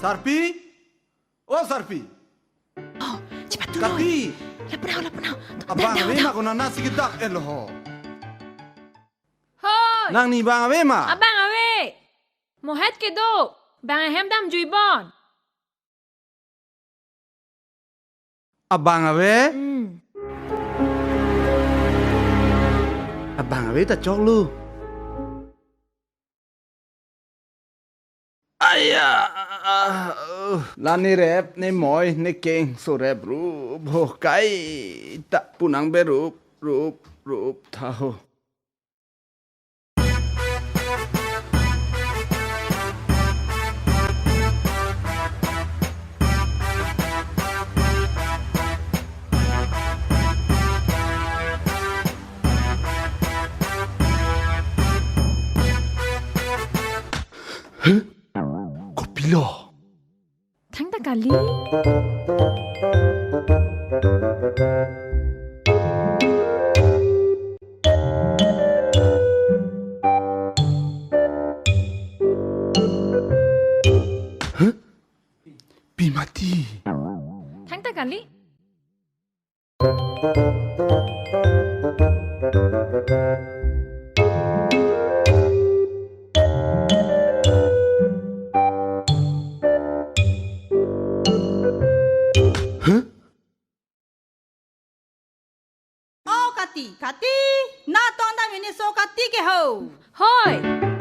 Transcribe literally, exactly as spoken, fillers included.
Sarpi? O Sarpi! Oh, cepat dulu. Sarpi! Lapu nang, lapu nang. Abang dah, dah, ave dah. Ma, konatsi kedak-etlo ho? Hoi! Nangni bang ave ma? Abang ave. Mohet kedo. Bang ahem damjuibom. Abang ave? Hmm. Abang ave ta choklo. Aya, ah, uh, la nerep, nemoi, nekeng, sorep rup ho, kaita pu nangberrup, rup, rup tha ho. Huh? Kopilo? Thangta kali. Huh? Pi mati. Thangta kali. Huh? O Kati, Kati, natong dam mini so Kati ke ho. Hoi.